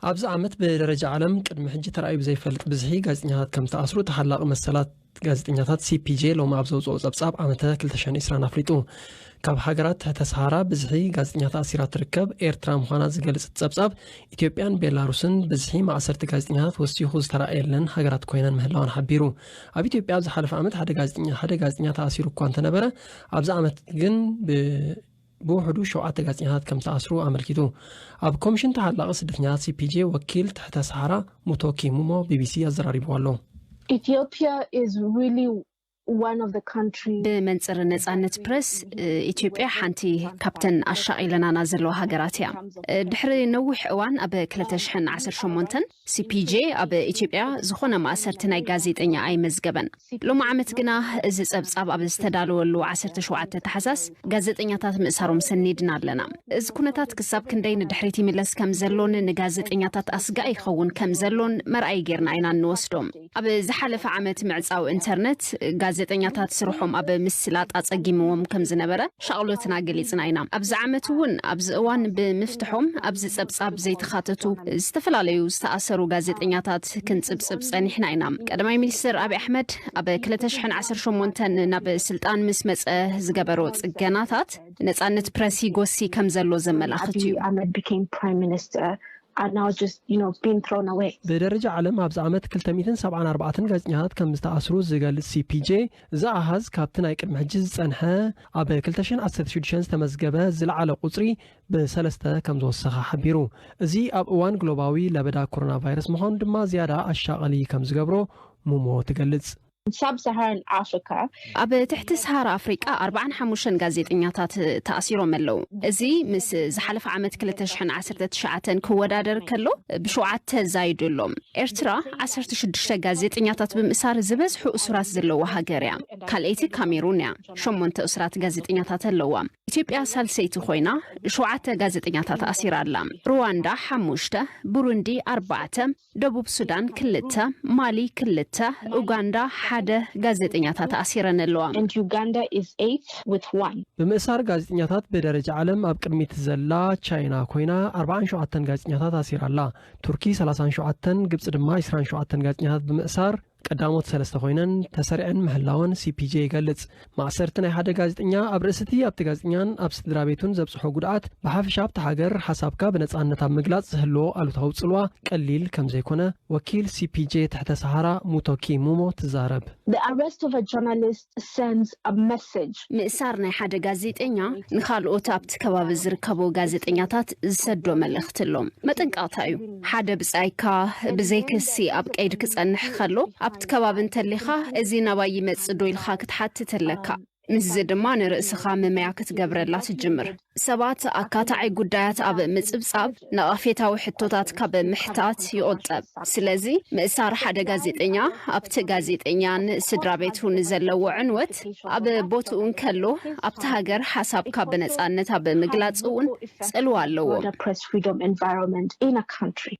ኣብዚ ዓመት ብደረጃ ዓለም ቅድሚ ሕጂ ተራእዩ ብዘይፈልጥ ብዝሒ ጋዜጠኛታት ከም ዝተኣስሩ ተሓላቒ መሰላት ጋዜጠኛታት ሲ ፒ ጄ ሎሚ ኣብ ዘውፅኦ ጸብጻብ ዓመተ ክልተ ሽሕን ዕስራን ኣፍሊጡ። ካብ ሃገራት ትሕተ ሰሃራ ብዝሒ ጋዜጠኛታት ኣሲራ ትርከብ ኤርትራ ምዃና ዝገልጽ እቲ ጸብጻብ፣ ኢትዮጵያን ቤላሩስን ብዝሒ ማእሰርቲ ጋዜጠኛታት ወሲኹ ዝተራእየለን ሃገራት ኮይነን ምህላወን ሓቢሩ። ኣብ ኢትዮጵያ ኣብ ዝሓለፈ ዓመት ሓደ ጋዜጠኛ፣ ሓደ ጋዜጠኛ ተኣሲሩ እኳ እንተነበረ፣ ኣብዚ ዓመት ግን ብ-፣ ብውሕዱ ሸውዓተ ጋዜጠኛታት ከም ዝተኣስሩ ኣመልኪቱ። ኣብ ኮሚሽን ተሓላቒ ስደተኛታት ሲ ፒ ጄ ወኪል ትሕተ ሰሃራ ሙቶኪ ሙሞ ቢ ቢ ሲ ኣዘራሪብዎ ኣሎ። Ethiopia is really one of the countries ብመንጽር ነጻነት ፕረስ፣ እ፣ ኢትዮጵያ ሓንቲ ካብተን ኣሻቒለናና ዘለዋ ሃገራት እያ። እ፣ ድሕሪ ነዊሕ እዋን ኣብ ክልተ ሽሕን ዓሰርተ ሸሞንተን ሲ ፒ ጄ ኣብ ኢትዮጵያ ዝኾነ ማእሰርቲ ናይ ጋዜጠኛ ኣይመዝገበን። ሎሚ ዓመት ግና እዚ ጸብጻብ ኣብ ዝተዳለወሉ ዓሰርተ ሸውዓተ ታሕሳስ ጋዜጠኛታት ምእሳሮም ሰኒድና ኣለና። እዚ ኩነታት ክሳብ ክንደይ ንድሕሪት ይምለስ ከም ዘሎን ንጋዜጠኛታት ኣስጋኢ ይኸውን ከም ዘሎን መርኣይ ጌርና ኢና እንወስዶ። ኣብ ዝሓለፈ ዓመት ምዕጻው ኢንተርነት ጋዜጠኛታት ስርሖም ኣብ ምስላጥ ኣጸጊምዎም ከም ዝነበረ ሻቕሎትና ገሊጽና ኢና። ኣብዚ ዓመት እውን ኣብዚ እዋን ብምፍትሖም ኣብዚ ጸብጻብ ዘይተኻተቱ ዝተፈላለዩ ዝተፈላለዩ ዝተኣሰሩ ጋዜጠኛታት ክንጽብጽብ ጸኒሕና ኢና። ቀዳማይ ሚኒስትር ኣብይ ኣሕመድ ኣብ ክልተ ሽሕን ዓሰርተ ሸሞንተን ናብ ስልጣን ምስ መጸ ዝገበሮ ጽገናታት ነጻነት ፕረስ ይጎሲ ከም ዘሎ ዘመላኽት እዩ። Abiy Ahmed became prime minister and now just, you know, being thrown away. ብደረጃ ዓለም ኣብዚ ዓመት ክልተ ሚእትን ሰብዓን ኣርባዕተን ጋዜጠኛታት ከም ዝተኣስሩ ዝገልጽ ሲ ፒ ጄ፣ እዚ ኣሃዝ ካብቲ ናይ ቅድሚ ሕጂ ዝጸንሐ ኣብ ክልተ ሽሕን ዓሰርተ ሽዱሽተን ዝተመዝገበ ዝለዓለ ቁጽሪ ብሰለስተ ከም ዝወሰኸ ሓቢሩ። እዚ ኣብ እዋን ግሎባዊ ለበዳ ኮሮና ቫይረስ ምዃኑ ድማ ዝያዳ ኣሻቐሊ ከም ዝገብሮ ሙሞ ትገልጽ። Sub-Saharan Africa ኣብ ትሕቲ ሰሃራ ኣፍሪቃ ኣርባዓን ሓሙሽተን ጋዜጠኛታት ተኣሲሮም ኣለዉ። እዚ ምስ ዝሓለፈ ዓመት ክልተ ሽሕን ዓሰርተ ትሽዓተን ክወዳደር ከሎ ብሸውዓተ ዛይዱ ኣሎ። ኤርትራ ዓሰርተ ሽዱሽተ ጋዜጠኛታት ብምእሳር ዝበዝሑ እሱራት ዘለዋ ሃገር እያ። ካልኣይቲ ካሜሩን እያ። ሸሞንተ እሱራት ጋዜጠኛታት ኣለዋ። ኢትዮጵያ ሳልሰይቲ ኮይና ሸውዓተ ጋዜጠኛታት ኣሲራ ኣላ። ሩዋንዳ ሓሙሽተ፣ ቡሩንዲ ኣርባዕተ፣ ደቡብ ሱዳን ክልተ፣ ማሊ ክልተ፣ ኡጋንዳ ሓደ ጋዜጠኛታት ኣሲረን ኣለዋ። And Uganda is eighth with one. ብምእሳር ጋዜጠኛታት ብደረጃ ዓለም ኣብ ቅድሚት ዘላ ቻይና ኮይና ኣርባዓን ሸውዓተን ጋዜጠኛታት ኣሲራ ኣላ። ቱርኪ ሰላሳን ሸውዓተን፣ ግብጺ ድማ ዕስራን ሸውዓተን ጋዜጠኛታት ብምእሳር ቀዳሞት ሰለስተ ኮይነን ተሰሪዐን ምህላወን ሲ ፒ ጄ ይገልጽ። ማእሰርቲ ናይ ሓደ ጋዜጠኛ ኣብ ርእሲ እቲ ኣብቲ ጋዜጠኛን ኣብ ስድራ ቤቱን ዘብጽሖ ጉድኣት ብሓፈሻ ኣብቲ ሃገር ሓሳብካ ብነጻነት ኣብ ምግላጽ ዝህልዎ ኣሉታዊ ጽልዋ ቀሊል ከም ዘይኮነ ወኪል ሲ ፒ ጄ ትሕተ ሰሃራ ሙቶኪ ሙሞ ትዛረብ። The arrest of a journalist sends a message. ምእሳር ናይ ሓደ ጋዜጠኛ ንኻልኦት ኣብቲ ከባቢ ዝርከቡ ጋዜጠኛታት ዝሰዶ መልእኽቲ ኣሎ። መጠንቀቕታ እዩ። ሓደ ብጻይካ ብዘይ ክሲ ኣብ ቀይዲ ክጸንሕ ከሎ፣ ኣብቲ ከባቢ እንተሊኻ፣ "እዚ ናባይ ይመጽእ ዶ?" ኢልካ ክትሓትት ኣለካ። ምስዚ ድማ ንርእስኻ መመያ ክትገብረላ ትጅምር። ሰባት ኣካታዒ ጉዳያት ኣብ ምጽብጻብ፣ ነቓፌታዊ ሕቶታት ካብ ምሕታት ይቑጠብ። ስለዚ፣ ምእሳር ሓደ ጋዜጠኛ ኣብቲ ጋዜጠኛን ስድራ ቤቱን ዘለዎ ዕንወት ኣብ ቦትኡ እንከሎ፣ ኣብቲ ሃገር ሓሳብካ ብነጻነት ኣብ ምግላጽ እውን ጽልዋ ኣለዎ። Broader press freedom environment in a country.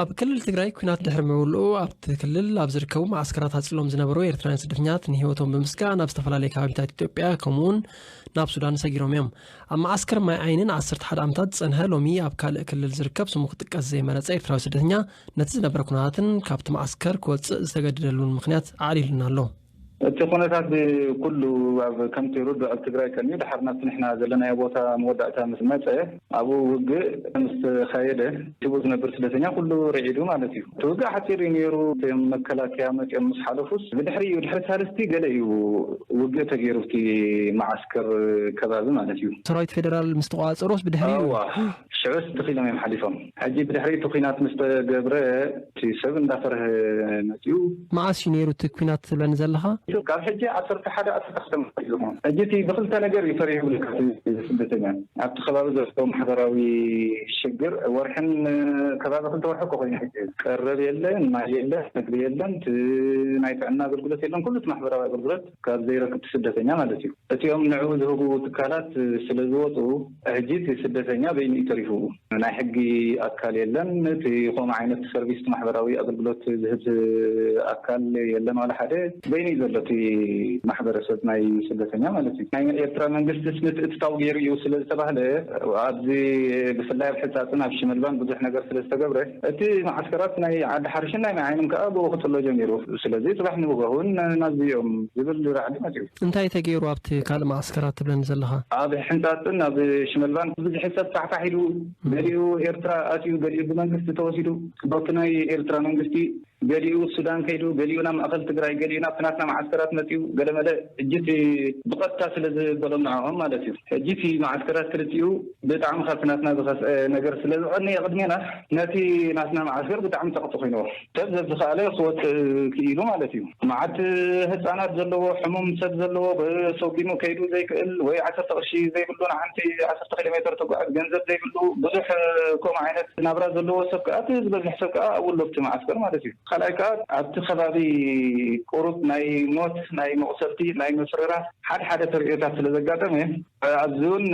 ኣብ ክልል ትግራይ ኲናት ድሕሪ ምውልኡ ኣብቲ ክልል ኣብ ዝርከቡ መዓስከራት ዓጺሎም ዝነበሩ ኤርትራውያን ስደተኛታት ንህይወቶም ብምስጋእ ናብ ዝተፈላለዩ ከባቢታት ኢትዮጵያ ከምኡውን ናብ ሱዳን ሰጊሮም እዮም። ኣብ መዓስከር ማይ ዓይኒ ንዓሰርተ ሓደ ዓመታት ዝጸንሐ ሎሚ ኣብ ካልእ ክልል ዝርከብ ስሙ ክጥቀስ ዘይመረጸ ኤርትራዊ ስደተኛ ነቲ ዝነበረ ኩነታትን ካብቲ መዓስከር ክወጽእ ዝተገደደሉን ምኽንያት ኣዕሊሉና ኣሎ። እቲ ኩነታት ብኩሉ ኣብ ከምቲ ርዱእ ኣብ ትግራይ ቀንዩ፣ ድሓር ናብቲ ንሕና ዘለናዮ ቦታ መወዳእታ ምስ መጸ፣ ኣብኡ ውግእ ምስ ተኻየደ፣ ሽቡር ዝነብር ስደተኛ ኩሉ ርዒዱ ማለት እዩ። እቲ ውግእ ሓጺር እዩ ነይሩ። እቶም መከላከያ መጺኦም ምስ ሓለፉስ፣ ብድሕሪ እዩ፣ ድሕሪ ሳልስቲ ገለ እዩ ውግእ ተገይሩ፣ ኣብቲ መዓስከር ከባቢ ማለት እዩ። ሰራዊት ፌደራል ምስ ተቋጸሮስ ብድሕሪኡ? እዋ፣ ሽዑስ ትኺሎም እዮም ሓሊፎም። ሕጂ ብድሕሪ እቲ ኲናት ምስ ተገብረ፣ እቲ ሰብ እንዳፈርሀ መጺኡ። መዓስ እዩ ነይሩ እቲ ኲናት ትብለኒ ዘለኻ? ካብ ሕጂ ዓሰርተ ሓደ ዓሰርተ ክልተ ማለት እዩ። ሕጂ እቲ ብኽልተ ነገር እዩ ፈሪሁ ዝብለካ እቲ ስደተኛ። ኣብቲ ከባቢ ዘሎ ማሕበራዊ ሽግር ወርሕን ከባቢ ክልተ ወርሒ እኮ ኮይኑ ሕጂ። ቀረብ የለን፣ ማይ የለን፣ ምግቢ የለን፣ እቲ ናይ ጥዕና ኣገልግሎት የለን፣ ኩሉ እቲ ማሕበራዊ ኣገልግሎት ካብ ዘይረክብ እቲ ስደተኛ ማለት እዩ። እቲኦም ንዕኡ ዝህቡ ትካላት ስለ ዝወፁ፣ ሕጂ እቲ ስደተኛ በይኑ እዩ ተሪፉ። ናይ ሕጊ ኣካል የለን፣ እቲ ከምኡ ዓይነት ሰርቪስ ማሕበራዊ ኣገልግሎት ዝህብ ኣካል የለን፣ ዋላ ሓደ። በይኑ እዩ ዘሎ። እቲ ማሕበረሰብ ናይ ስደተኛ ማለት እዩ። ናይ ኤርትራ መንግስቲ ምትእትታው ገይሩ እዩ ስለ ዝተባህለ፣ ኣብዚ ብፍላይ ኣብ ሕጻጽን ኣብ ሽመልባን ብዙሕ ነገር ስለ ዝተገብረ፣ እቲ መዓስከራት ናይ ዓዲ ሓርሽን ናይ መዓይንን ከኣ ብኡ ክጽሎ ጀሚሩ። ስለዚ ጽባሕ ንግሆ እውን ናብዚ እዮም ዝብል ራዕዲ መጺኡ። እንታይ ተገይሩ ኣብቲ ካልእ መዓስከራት ትብለኒ ዘለኻ? ኣብ ሕንጻጽን ኣብ ሽመልባን ብዙሕ ሰብ ፋሕፋሕ ኢሉ፣ ገሊኡ ኤርትራ ኣትዩ፣ ገሊኡ ብመንግስቲ ተወሲዱ፣ በቲ ናይ ኤርትራ መንግስቲ ገሊኡ ሱዳን ከይዱ፣ ገሊኡ ናብ ማእከል ትግራይ፣ ገሊኡ ናብቲ ናትና መዓስከራት መጺኡ፣ ገለመለ ሕጂ እቲ ብቐጥታ ስለ ዝበሎም ንዕኦም ማለት እዩ። ሕጂ እቲ መዓስከራት ክልቲኡ ብጣዕሚ ካብቲ ናትና ዝኸፍአ ነገር ስለ ዝቐነየ ቅድሜና፣ ነቲ ናትና መዓስከር ብጣዕሚ ጸቕጢ ኮይንዎ። ሰብ ዘዝኸኣለ ክወጽእ ክኢሉ ማለት እዩ። መዓት ህጻናት ዘለዎ፣ ሕሙም ሰብ ዘለዎ፣ ብሰጉሙ ከይዱ ዘይክእል ወይ ዓሰርተ ቅርሺ ዘይብሉ፣ ንሓንቲ ዓሰርተ ኪሎ ሜተር ተጓዓዝ ገንዘብ ዘይብሉ፣ ብዙሕ ከምኡ ዓይነት ናብራ ዘለዎ ሰብ ከኣ፣ እቲ ዝበዝሕ ሰብ ከኣ ኣብኡ ኣሎ ኣብቲ መዓስከር ማለት እዩ። ካልኣይ ከኣ ኣብቲ ከባቢ ቁሩብ ናይ ሞት፣ ናይ መቑሰልቲ፣ ናይ ምፍርራህ ሓደ ሓደ ተርእዮታት ስለ ዘጋጠመ፣ ኣብዚ እውን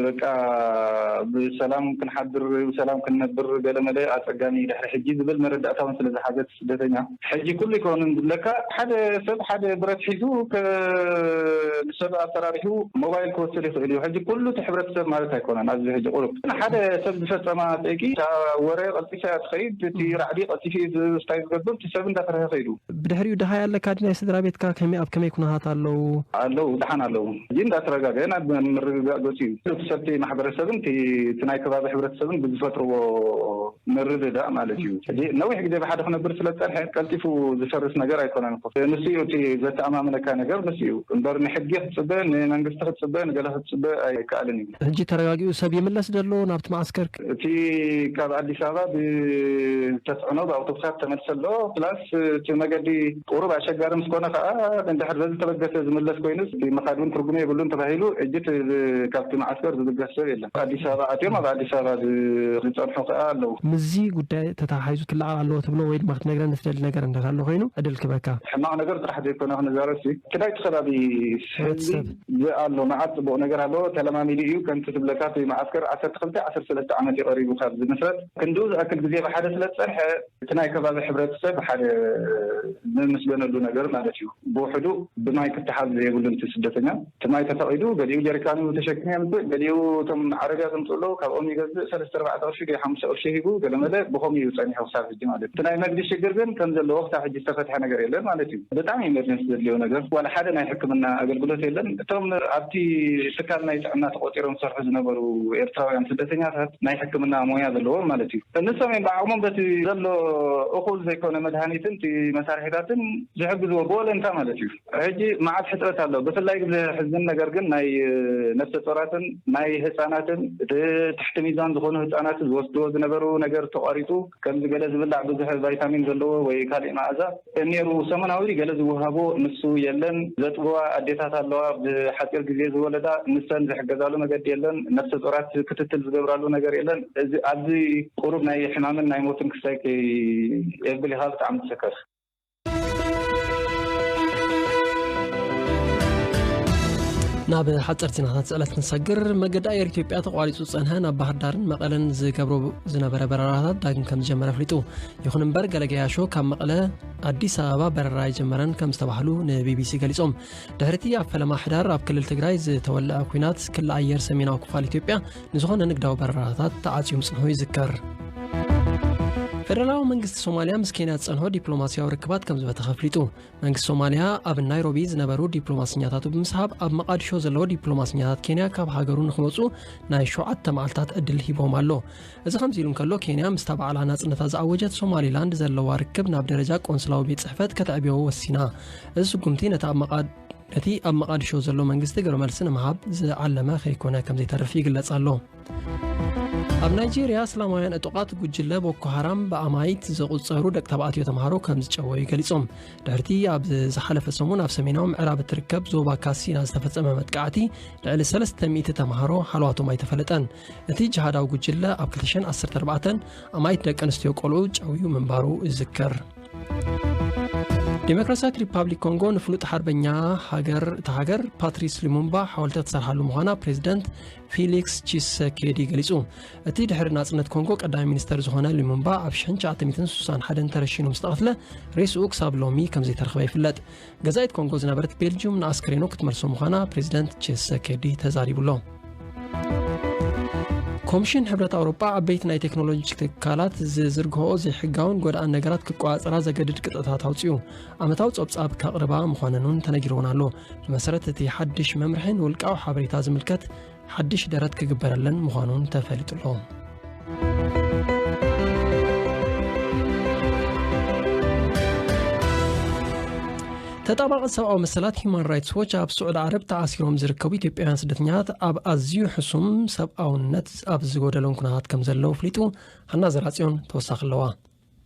በቃ ብሰላም ክንሓድር፣ ብሰላም ክንነብር ገለመለ ኣጸጋሚ ድሕሪ ሕጂ ዝብል መረዳእታ እውን ስለ ዝሓዘ እቲ ስደተኛ፣ ሕጂ ኩሉ ኣይኮነን ዝብለካ፣ ሓደ ሰብ ሓደ ብረት ሒዙ ከ-፣ ንሰብ ኣፈራሪሑ ሞባይል ክወስድ ይኽእል እዩ። ሕጂ ኩሉ እቲ ሕብረተሰብ ማለት ኣይኮነን። ኣብዚ ሕጂ ቁሩብ ሓደ ሰብ ዝፈጸማ ጠይቂ፣ እታ ወረ ቀልጢፋ እያ ትኸይድ፣ እቲ ራዕዲ ቀልጢፉ እዩ ዝ-፣ ስታይ ዝገብር፣ እቲ ሰብ እንዳፈርሀ ከይዱ። ብድሕሪኡ ደሃይ ኣለካ ድዩ? ናይ ስድራ ቤትካ ከመይ፣ ኣብ ከመይ ኩነታት ኣለዉ? ኣለዉ፣ ደሓን ኣለዉ። ሕጂ እንዳተረጋገአ ናብ ምርግጋእ ገጹ እዩ። እቲ ሰብቲ ማሕበረሰብን እቲ፣ እቲ ናይ ከባቢ ሕብረተሰብን ብዝፈጥርዎ ምርድዳእ ማለት እዩ። ሕጂ ነዊሕ ግዜ ብሓደ ክነብር ስለ ዝጸንሐ ቀልጢፉ ዝፈርስ ነገር ኣይኮነን እኮ። ንሱ እዩ እቲ ዘተኣማምነካ ነገር፣ ንሱ እዩ እምበር፣ ንሕጊ ክትጽበ፣ ንመንግስቲ ክትጽበ፣ ንገለ ክትጽበ ኣይከኣልን እዩ። ሕጂ ተረጋጊኡ ሰብ ይምለስ ዶ ኣሎ ናብቲ መዓስከር? እቲ ካብ ኣዲስ ኣበባ ብተስዕኖ ብኣውቶቡሳት ተመልሰ ኣሎ። ፕላስ እቲ መገዲ ቁሩብ ኣሸጋሪ ምስ ኮነ ከኣ፣ እንድሕር በዚ ተበገሰ ዝምለስ ኮይኑስ፣ እቲ ምኻድ እውን ትርጉም የብሉን ተባሂሉ፣ ሕጂ እቲ ዝ-፣ ካብቲ መዓስከር ዝብገስ ሰብ የለን። ኣዲስ ኣበባ ኣትዮም ኣብ ኣዲስ ኣበባ ዝ-፣ ዝጸንሑ ከኣ ኣለዉ። ምስዚ ጉዳይ ተተሓሒዙ ክለዓል ኣለዎ ትብሎ ወይ ድማ ክትነግረኒ ትደሊ ነገር እንተሃሎ ኮይኑ ዕድል ክበካ። ሕማቕ ነገር ጥራሕ ዘይኮነ ክንዛረብ ሲ፣ እቲ ናይቲ ከባቢ ህዝቢ ሕብረተሰብ። ዝ-፣ ኣሎ፣ መዓት ጽቡቕ ነገር ኣለዎ፣ ተለማሚዱ እዩ። ከምቲ ትብለካ እቲ መዓስከር ዓሰርተ ክልተ ዓሰርተ ሰለስተ ዓመት እዩ ቀሪቡ ካብ ዝምስረት። ክንድኡ ዝኣክል ግዜ ብሓደ ስለ ዝጸንሐ፣ እቲ ናይ ከባቢ ሕብረተሰብ ሓደ ዝምስገነሉ ነገር ማለት እዩ። ብውሕዱ ብማይ ክተሓዝ ዘይብሉ እቲ ስደተኛ፣ እቲ ማይ ተፈቒዱ፣ ገሊኡ ጀሪካኑ ተሸኪሙ የምጽእ፣ ገሊኡ እቶም ዓረብያ ዘምጽኡ ኣለዉ፣ ካብኦም ይገዝእ፣ ሰለስተ ኣርባዕተ ቅርሺ፣ ገለ ሓሙሽተ ቅርሺ ሂቡ፣ ገለመለ ብኸምኡ እዩ ጸኒሑ ክሳብ ሕጂ ማለት እዩ። እቲ ናይ መግቢ ሽግር ግን ከም ዘለዎ ክሳብ ሕጂ ዝተፈትሐ ነገር የለን ማለት እዩ። ብጣዕሚ ኢመርጀንሲ ዘድልዮ ነገር፣ ዋላ ሓደ ናይ ሕክምና ኣገልግሎት የለን። እቶም ኣብቲ ትካል ናይ ጥዕና ተቖጺሮም ዝሰርሑ ዝነበሩ ኤርትራውያን ስደተኛታት፣ ናይ ሕክምና ሞያ ዘለዎም ማለት እዩ፣ ንሶም እዮም ብዓቕሞም በቲ ዘሎ እኹል ዘይኮነ መድሃኒትን እቲ መሳርሒታትን ዝሕግዝዎ ብወለንታ ማለት እዩ። ሕጂ መዓት ሕጽረት ኣሎ። ብፍላይ ዘሕዝን ነገር ግን ናይ ነፍሰ ጾራትን ናይ ህጻናትን፣ እቲ ትሕቲ ሚዛን ዝኾኑ ህጻናት ዝወስድዎ ዝነበሩ ነገር ተቋሪጹ፣ ከምዚ ገለ ዝብላዕ ብዙሕ ቫይታሚን ዘለዎ ወይ ካልእ መኣዛ ነይሩ፣ ሰሙናዊ ገለ ዝወሃቦ ንሱ የለን። ዘጥብዋ ኣዴታት ኣለዋ፣ ብሓጺር ግዜ ዝወለዳ፣ ንሰን ዝሕገዛሉ መገዲ የለን። ነፍሰ ጾራት ክትትል ዝገብራሉ ነገር የለን። እዚ ኣብዚ ቁሩብ ናይ ሕማምን ናይ ሞትን ክሳይ ከየብል ኢኻ ብጣዕሚ ትሰከፍ። ናብ ሓፀርቲ ዜናታት ዝዕለት ክንሰግር፣ መገዲ ኣየር ኢትዮጵያ ተቋሪፁ ዝፀንሐ ናብ ባህር ዳርን መቐለን ዝገብሮ ዝነበረ በረራታት ዳግም ከም ዝጀመረ ኣፍሊጡ። ይኹን እምበር፣ ገለ ገያሾ ካብ መቐለ ኣዲስ ኣበባ በረራ ኣይጀመረን ከም ዝተባህሉ ንቢቢሲ ገሊፆም። ድሕሪቲ ኣብ ፈለማ ሕዳር ኣብ ክልል ትግራይ ዝተወለዐ ኲናት፣ ክሊ ኣየር ሰሜናዊ ክፋል ኢትዮጵያ ንዝኾነ ንግዳዊ በረራታት ተዓፅዩ ምፅንሑ ይዝከር። ፌደራላዊ መንግስቲ ሶማልያ ምስ ኬንያ ዝፀንሖ ዲፕሎማስያዊ ርክባት ከም ዝበተኸ ኣፍሊጡ። መንግስቲ ሶማልያ ኣብ ናይሮቢ ዝነበሩ ዲፕሎማስኛታቱ ብምስሓብ፣ ኣብ መቓድሾ ዘለዉ ዲፕሎማስኛታት ኬንያ ካብ ሃገሩ ንክመፁ ናይ ሸውዓተ መዓልታት ዕድል ሂቦም ኣሎ። እዚ ከምዚ ኢሉ እንከሎ፣ ኬንያ ምስታ ባዕላ ናጽነታ ዝኣወጀት ሶማሊላንድ ዘለዋ ርክብ ናብ ደረጃ ቆንስላዊ ቤት ጽሕፈት ከተዕብዮ ወሲና። እዚ ስጉምቲ ነቲ ኣብ መቓድ-፣ ነቲ ኣብ መቓድሾ ዘሎ መንግስቲ ግብረ መልሲ ንምሃብ ዝዓለመ ከይኮነ ከም ዘይተርፍ ይግለጽ ኣሎ። ኣብ ናይጄርያ፣ እስላማውያን ዕጡቓት ጉጅለ ቦኮ ሃራም ብኣማይት ዝቑጸሩ ደቂ ተባዕትዮ ተምሃሮ ከም ዝጨወዩ ገሊጾም። ድሕርቲ ኣብ ዝሓለፈ ሰሙን ኣብ ሰሜናዊ ምዕራብ እትርከብ ዞባ ካሲና ዝተፈጸመ መጥቃዕቲ፣ ልዕሊ ሰለስተ ሚእቲ ተምሃሮ ሃለዋቶም ኣይተፈለጠን። እቲ ጅሃዳዊ ጉጅለ ኣብ ክልተ ሽሕን ዓሰርተ ኣርባዕተን ኣማይት ደቂ ኣንስትዮ ቆልዑ ጨውዩ ምንባሩ ይዝከር። ዴሞክራሲያዊት ሪፓብሊክ ኮንጎ ንፍሉጥ ሓርበኛ ሃገር፣ እታ ሃገር ፓትሪስ ሉሙምባ ሓወልቲ ክትሰርሓሉ ምዃና ፕሬዚደንት ፊሊክስ ቺሰኬዲ ገሊጹ። እቲ ድሕሪ ናጽነት ኮንጎ ቀዳማይ ሚኒስተር ዝኾነ ሉሙምባ ኣብ ሽሕን ትሽዓተ ሚእትን ስሳን ሓደን ተረሺኑ ምስ ተቐትለ፣ ሬስኡ ክሳብ ሎሚ ከም ዘይተረኽበ ይፍለጥ። ገዛኢት ኮንጎ ዝነበረት ቤልጅዩም ንኣስክሬኑ ክትመልሶ ምዃና ፕሬዚደንት ቺሰኬዲ ተዛሪቡ ኣሎ። ኮሚሽን ሕብረት ኣውሮጳ ዓበይቲ ናይ ቴክኖሎጂ ትካላት ዝዝርግሕኦ ዘይሕጋውን ጎድኣን ነገራት ክቆጻጸራ ዘገድድ ቅጥዕታት ኣውጺኡ። ዓመታዊ ጸብጻብ ከቕርባ ምዃነን እውን ተነጊርወን ኣሎ። ብመሰረት እቲ ሓድሽ መምርሒ ንውልቃዊ ሓበሬታ ዝምልከት ሓድሽ ደረት ክግበረለን ምዃኑን ተፈሊጡ ኣሎ። ተጣባቒ ሰብኣዊ መሰላት ሂዩማን ራይትስ ዎች ኣብ ስዑዲ ዓረብ ተኣሲሮም ዝርከቡ ኢትዮጵያውያን ስደተኛታት ኣብ ኣዝዩ ሕሱም ሰብኣውነት ኣብ ዝጎደሎም ኩነታት ከም ዘለዉ ኣፍሊጡ። ሃና ዘራጽዮን ተወሳኺ ኣለዋ።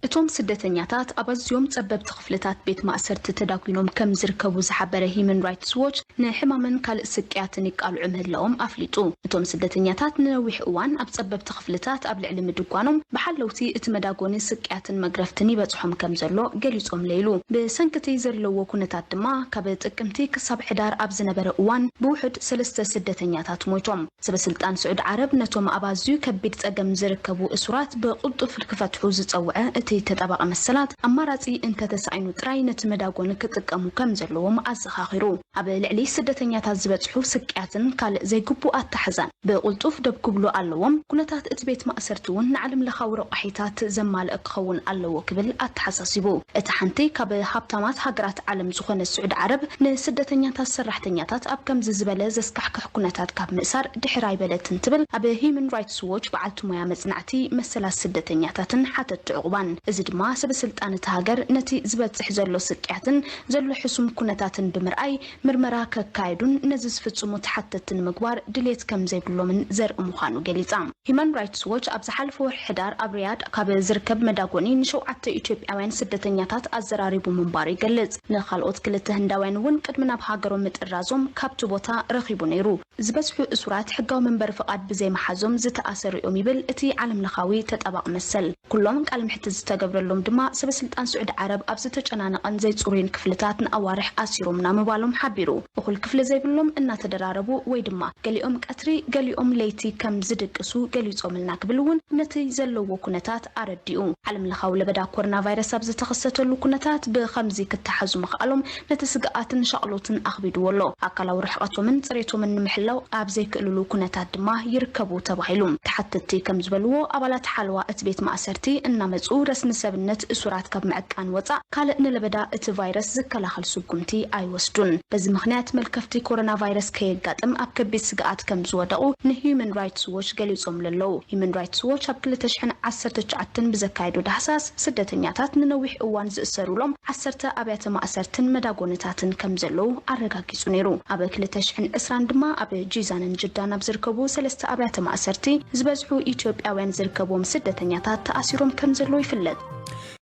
እቶም ስደተኛታት ኣብ ኣዝዮም ጸበብቲ ክፍልታት ቤት ማእሰርቲ ተዳጒኖም ከም ዝርከቡ ዝሓበረ ሂዩማን ራይትስ ዎች፣ ንሕማምን ካልእ ስቅያትን ይቃልዑ ምህላዎም ኣፍሊጡ። እቶም ስደተኛታት ንነዊሕ እዋን ኣብ ጸበብቲ ክፍልታት ኣብ ልዕሊ ምድጓኖም፣ ብሓለውቲ እቲ መዳጎኒ ስቅያትን መግረፍትን ይበጽሖም ከም ዘሎ ገሊጾም ለይሉ። ብሰንክቲ ዘለዎ ኩነታት ድማ፣ ካብ ጥቅምቲ ክሳብ ሕዳር ኣብ ዝነበረ እዋን ብውሑድ ሰለስተ ስደተኛታት ሞይቶም። ሰበ ስልጣን ስዑዲ ዓረብ ነቶም ኣብ ኣዝዩ ከቢድ ጸገም ዝርከቡ እሱራት ብቕልጡፍ ክፈትሑ ዝጸውዐ እቲ ተጣባቒ መሰላት፣ ኣማራጺ እንተተሳኢኑ ጥራይ ነቲ መዳጎኒ ክጥቀሙ ከም ዘለዎም ኣዘኻኺሩ። ኣብ ልዕሊ ስደተኛታት ዝበጽሑ ስቅያትን ካልእ ዘይግቡእ ኣተሓዛን ብቕልጡፍ ደው ክብሉ ኣለዎም። ኩነታት እቲ ቤት ማእሰርቲ እውን ንዓለም ለኻዊ ረቋሒታት ዘማልአ ክኸውን ኣለዎ ክብል ኣተሓሳሲቡ። እታ ሓንቲ ካብ ሃብታማት ሃገራት ዓለም ዝኾነት ስዑዲ ዓረብ፣ ንስደተኛታት ሰራሕተኛታት ኣብ ከምዚ ዝበለ ዘስካሕክሕ ኩነታት ካብ ምእሳር ድሕር ኣይበለትን ትብል ኣብ ሂዩማን ራይትስ ዎች በዓልቲ ሞያ መጽናዕቲ መሰላት ስደተኛታትን ሓተቲ ዕቑባን። እዚ ድማ ሰበ ስልጣን እታ ሃገር ነቲ ዝበጽሕ ዘሎ ስቅያትን ዘሎ ሕሱም ኩነታትን ብምርኣይ ምርመራ ከካየዱን ነዚ ዝፍጽሙ ተሓተትቲ ንምግባር ድሌት ከም ዘይብሎምን ዘርኢ ምዃኑ ገሊጻ። ሂዩማን ራይትስ ዎች ኣብ ዝሓለፈ ወርሒ ሕዳር ኣብ ሪያድ ካብ ዝርከብ መዳጎኒ ንሸውዓተ ኢትዮጵያውያን ስደተኛታት ኣዘራሪቡ ምንባሩ ይገልጽ። ንኻልኦት ክልተ ህንዳውያን እውን ቅድሚ ናብ ሃገሮም ምጥራዞም ካብቲ ቦታ ረኺቡ ነይሩ። ዝበዝሑ እሱራት ሕጋዊ መንበሪ ፍቓድ ብዘይመሓዞም ዝተኣሰሩ እዮም ይብል እቲ ዓለም ለኻዊ ተጣባቒ መሰል። ኩሎም ቃለ መሕትት ዝተገብረሎም ድማ ሰበ ስልጣን ስዑዲ ዓረብ ኣብ ዝተጨናነቐን ዘይጽሩይን ክፍልታት ንኣዋርሕ ኣሲሮምና ምባሎም ሓቢሩ። እኹል ክፍሊ ዘይብሎም እናተደራረቡ ወይ ድማ ገሊኦም ቀትሪ ገሊኦም ለይቲ ከም ዝድቅሱ ገሊጾምልና ክብል እውን ነቲ ዘለዎ ኩነታት ኣረዲኡ። ዓለም ለኻዊ ለበዳ ኮሮና ቫይረስ ኣብ ዝተኸሰተሉ ኩነታት ብኸምዚ ክተሓዙ ምኽኣሎም ነቲ ስግኣትን ሻቕሎትን ኣኽቢድዎ ኣሎ። ኣካላዊ ርሕቐቶምን ጽሬቶምን ንምሕላው ኣብ ዘይክእልሉ ኩነታት ድማ ይርከቡ ተባሂሉ። ተሓተትቲ ከም ዝበልዎ፣ ኣባላት ሓለዋ እቲ ቤት ማእሰርቲ እናመጹ ረስኒ ሰብነት እሱራት ካብ ምዕቃን ወጻእ ካልእ ንለበዳ እቲ ቫይረስ ዝከላኸል ስጉምቲ ኣይወስዱን። በዚ ምኽንያት መልከፍቲ ኮሮና ቫይረስ ከየጋጥም ኣብ ከቢድ ስግኣት ከም ዝወደቑ ንሂዩማን ራይትስ ዎች ገሊጾም ኣለዉ። ሂዩማን ራይትስ ዎች ኣብ ክልተ ሽሕን ዓሰርተ ትሽዓተን ብዘካየዶ ዳህሳስ፣ ስደተኛታት ንነዊሕ እዋን ዝእሰሩሎም ዓሰርተ ኣብያተ ማእሰርትን መዳጎንታትን ከም ዘለዉ ኣረጋጊጹ ነይሩ። ኣብ ክልተ ሽሕን ዕስራን ድማ ኣብ ጂዛንን ጅዳን ኣብ ዝርከቡ ሰለስተ ኣብያተ ማእሰርቲ ዝበዝሑ ኢትዮጵያውያን ዝርከብዎም ስደተኛታት ተኣሲሮም ከም ዘለዉ ይፍለጥ።